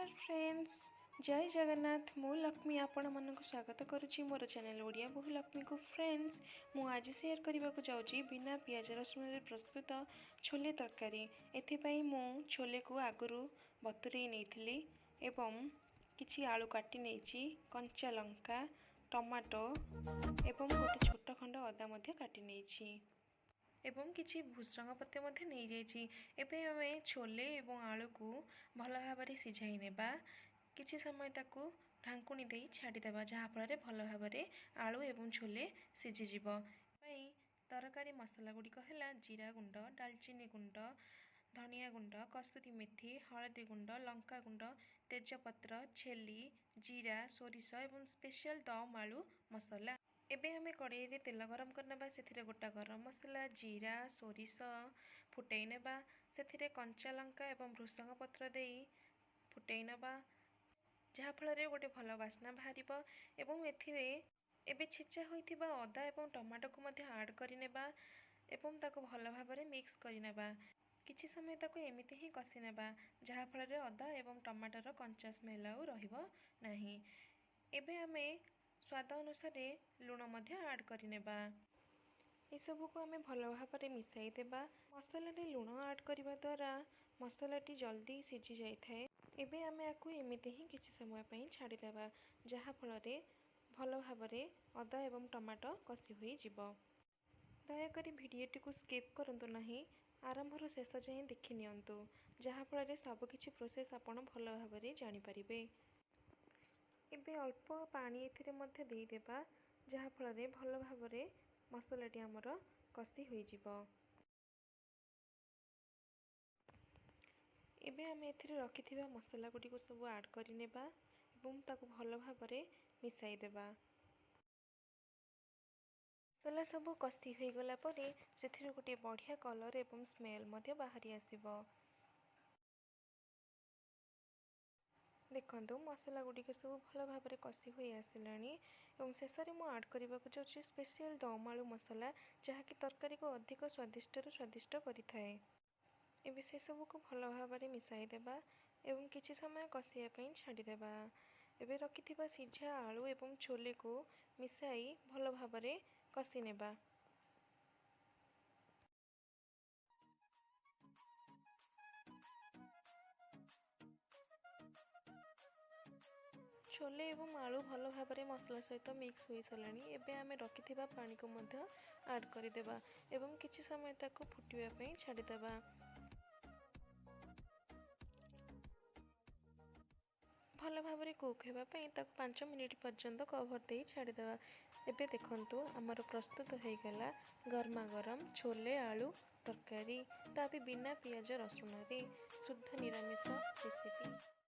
ନମସ୍କାର ଫ୍ରେଣ୍ଡସ୍, ଜୟ ଜଗନ୍ନାଥ। ମୁଁ ଲକ୍ଷ୍ମୀ ଆପଣମାନଙ୍କୁ ସ୍ୱାଗତ କରୁଛି ମୋର ଚ୍ୟାନେଲ୍ ଓଡ଼ିଆ ବୋହୂ ଲକ୍ଷ୍ମୀକୁ। ଫ୍ରେଣ୍ଡସ୍, ମୁଁ ଆଜି ସେୟାର କରିବାକୁ ଯାଉଛି ବିନା ପିଆଜ ରସୁଣରେ ପ୍ରସ୍ତୁତ ଛୋଲେ ତରକାରୀ। ଏଥିପାଇଁ ମୁଁ ଛୋଲେକୁ ଆଗରୁ ବତୁରେଇ ନେଇଥିଲି ଏବଂ କିଛି ଆଳୁ କାଟି ନେଇଛି, କଞ୍ଚା ଲଙ୍କା, ଟମାଟୋ ଏବଂ ଗୋଟେ ଛୋଟ ଖଣ୍ଡ ଅଦା ମଧ୍ୟ କାଟି ନେଇଛି ଏବଂ କିଛି ଭୃସଙ୍ଗ ପତ୍ର ମଧ୍ୟ ନେଇଯାଇଛି। ଏବେ ଆମେ ଛୋଲେ ଏବଂ ଆଳୁକୁ ଭଲ ଭାବରେ ସିଝାଇ ନେବା। କିଛି ସମୟ ତାକୁ ଢାଙ୍କୁଣୀ ଦେଇ ଛାଡ଼ିଦେବା, ଯାହାଫଳରେ ଭଲ ଭାବରେ ଆଳୁ ଏବଂ ଛୋଲେ ସିଝିଯିବ। ପାଇଁ ତରକାରୀ ମସଲା ଗୁଡ଼ିକ ହେଲା ଜିରା ଗୁଣ୍ଡ, ଡାଲଚିନି ଗୁଣ୍ଡ, ଧନିଆ ଗୁଣ୍ଡ, କସ୍ତୁରୀ ମେଥି, ହଳଦୀ ଗୁଣ୍ଡ, ଲଙ୍କା ଗୁଣ୍ଡ, ତେଜପତ୍ର, ଛେଲି, ଜିରା, ସୋରିଷ ଏବଂ ସ୍ପେଶାଲ ଦମ୍ ଆଳୁ ମସଲା। ଏବେ ଆମେ କଡ଼େଇରେ ତେଲ ଗରମ କରିନେବା। ସେଥିରେ ଗୋଟା ଗରମ ମସଲା, ଜିରା, ସୋରିଷ ଫୁଟେଇ ନେବା। ସେଥିରେ କଞ୍ଚା ଲଙ୍କା ଏବଂ ଭୃସଙ୍ଗ ପତ୍ର ଦେଇ ଫୁଟେଇ ନେବା, ଯାହାଫଳରେ ଗୋଟେ ଭଲ ବାସ୍ନା ବାହାରିବ। ଏବଂ ଏଥିରେ ଏବେ ଛେଚା ହୋଇଥିବା ଅଦା ଏବଂ ଟମାଟୋକୁ ମଧ୍ୟ ଆଡ଼୍ କରିନେବା ଏବଂ ତାକୁ ଭଲ ଭାବରେ ମିକ୍ସ କରିନେବା। କିଛି ସମୟ ତାକୁ ଏମିତି ହିଁ କଷି ନେବା, ଯାହାଫଳରେ ଅଦା ଏବଂ ଟମାଟୋର କଞ୍ଚା ସ୍ମେଲ୍ ଆଉ ରହିବ ନାହିଁ। ଏବେ ଆମେ ସ୍ୱାଦ ଅନୁସାରେ ଲୁଣ ମଧ୍ୟ ଆଡ଼୍ କରିନେବା। ଏସବୁକୁ ଆମେ ଭଲ ଭାବରେ ମିଶାଇ ଦେବା। ମସଲାରେ ଲୁଣ ଆଡ଼୍ କରିବା ଦ୍ୱାରା ମସଲାଟି ଜଲ୍ଦି ସିଝି ଯାଇଥାଏ। ଏବେ ଆମେ ଆକୁ ଏମିତି ହିଁ କିଛି ସମୟ ପାଇଁ ଛାଡ଼ିଦେବା, ଯାହାଫଳରେ ଭଲ ଭାବରେ ଅଦା ଏବଂ ଟମାଟୋ କଷି ହୋଇଯିବ। ଦୟାକରି ଭିଡ଼ିଓଟିକୁ ସ୍କିପ୍ କରନ୍ତୁ ନାହିଁ, ଆରମ୍ଭରୁ ଶେଷ ଯାଏଁ ଦେଖି ନିଅନ୍ତୁ, ଯାହାଫଳରେ ସବୁକିଛି ପ୍ରୋସେସ୍ ଆପଣ ଭଲ ଭାବରେ ଜାଣିପାରିବେ। ଏବେ ଅଳ୍ପ ପାଣି ଏଥିରେ ମଧ୍ୟ ଦେଇଦେବା, ଯାହାଫଳରେ ଭଲ ଭାବରେ ମସଲାଟି ଆମର କଷି ହୋଇଯିବ। ଏବେ ଆମେ ଏଥିରେ ରଖିଥିବା ମସଲା ଗୁଡ଼ିକୁ ସବୁ ଆଡ଼୍ କରିନେବା ଏବଂ ତାକୁ ଭଲ ଭାବରେ ମିଶାଇ ଦେବା। ମସଲା ସବୁ କଷି ହୋଇଗଲା ପରେ ସେଥିରୁ ଗୋଟିଏ ବଢ଼ିଆ କଲର୍ ଏବଂ ସ୍ମେଲ୍ ମଧ୍ୟ ବାହାରି ଆସିବ। ଦେଖନ୍ତୁ, ମସଲା ଗୁଡ଼ିକ ସବୁ ଭଲ ଭାବରେ କଷି ହୋଇ ଆସିଲାଣି ଏବଂ ଶେଷରେ ମୁଁ ଆଡ଼୍ କରିବାକୁ ଯାଉଛି ସ୍ପେଶିଆଲ୍ ଦମ୍ ଆଳୁ ମସଲା, ଯାହାକି ତରକାରୀକୁ ଅଧିକ ସ୍ୱାଦିଷ୍ଟରୁ ସ୍ୱାଦିଷ୍ଟ କରିଥାଏ। ଏବେ ସେସବୁକୁ ଭଲ ଭାବରେ ମିଶାଇ ଦେବା ଏବଂ କିଛି ସମୟ କଷିବା ପାଇଁ ଛାଡ଼ିଦେବା। ଏବେ ରଖିଥିବା ସିଝା ଆଳୁ ଏବଂ ଛୋଲେକୁ ମିଶାଇ ଭଲ ଭାବରେ କଷି ନେବା। ଛୋଲେ ଏବଂ ଆଳୁ ଭଲ ଭାବରେ ମସଲା ସହିତ ମିକ୍ସ ହୋଇସାରିଲାଣି। ଏବେ ଆମେ ରଖିଥିବା ପାଣିକୁ ମଧ୍ୟ ଆଡ଼୍ କରିଦେବା ଏବଂ କିଛି ସମୟ ତାକୁ ଫୁଟିବା ପାଇଁ ଛାଡ଼ିଦେବା। ଭଲ ଭାବରେ କୁକ୍ ହେବା ପାଇଁ ତାକୁ 5 ମିନିଟ୍ ପର୍ଯ୍ୟନ୍ତ କଭର୍ ଦେଇ ଛାଡ଼ିଦେବା। ଏବେ ଦେଖନ୍ତୁ, ଆମର ପ୍ରସ୍ତୁତ ହୋଇଗଲା ଗରମା ଗରମ ଛୋଲେ ଆଳୁ ତରକାରୀ, ତା ବି ବିନା ପିଆଜ ରସୁଣରେ, ଶୁଦ୍ଧ ନିରାମିଷ ରେସିପି।